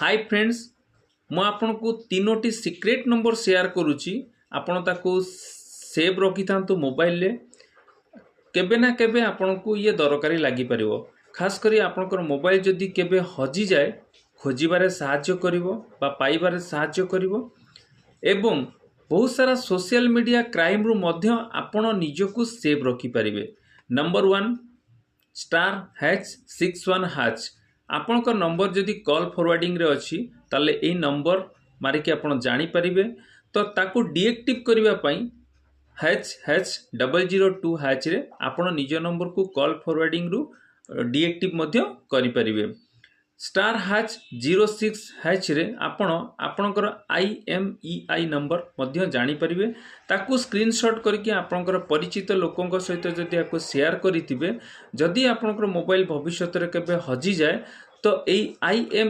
High friends, ମୁଁ ଆପଣଙ୍କୁ ତିନୋଟି ସିକ୍ରେଟ୍ ନମ୍ବର ସେୟାର କରୁଛି। ଆପଣ ତାକୁ ସେଭ୍ ରଖିଥାନ୍ତୁ ମୋବାଇଲରେ। କେବେ ନା କେବେ ଆପଣଙ୍କୁ ଇଏ ଦରକାରୀ ଲାଗିପାରିବ। ଖାସ କରି ଆପଣଙ୍କର ମୋବାଇଲ ଯଦି କେବେ ହଜିଯାଏ, ଖୋଜିବାରେ ସାହାଯ୍ୟ କରିବ ବା ପାଇବାରେ ସାହାଯ୍ୟ କରିବ ଏବଂ ବହୁତ ସାରା ସୋସିଆଲ ମିଡ଼ିଆ କ୍ରାଇମ୍ରୁ ମଧ୍ୟ ଆପଣ ନିଜକୁ ସେଭ୍ ରଖିପାରିବେ। Number 1, *#61#। ଆପଣଙ୍କ ନମ୍ବର ଯଦି କଲ୍ ଫରୱାର୍ଡ଼ିଂରେ ଅଛି, ତାହେଲେ ଏଇ ନମ୍ବର ମାରିକି ଆପଣ ଜାଣିପାରିବେ। ତ ତାକୁ ଡିଏକ୍ଟିଭ୍ କରିବା ପାଇଁ ##002 ହ୍ୟାଚ୍ରେ ଆପଣ ନିଜ ନମ୍ବରକୁ କଲ୍ ଫରୱାର୍ଡ଼ିଂରୁ ଡିଏକ୍ଟିଭ୍ ମଧ୍ୟ କରିପାରିବେ। *#06 ହ୍ୟାଚ୍ରେ ଆପଣ ଆପଣଙ୍କର ଆଇଏମ୍ଇଆଇ ନମ୍ବର ମଧ୍ୟ ଜାଣିପାରିବେ। ତାକୁ ସ୍କ୍ରିନସଟ୍ କରିକି ଆପଣଙ୍କର ପରିଚିତ ଲୋକଙ୍କ ସହିତ ଯଦି ଏହାକୁ ସେୟାର କରିଥିବେ, ଯଦି ଆପଣଙ୍କର ମୋବାଇଲ ଭବିଷ୍ୟତରେ କେବେ ହଜିଯାଏ, ତ ଏଇ I M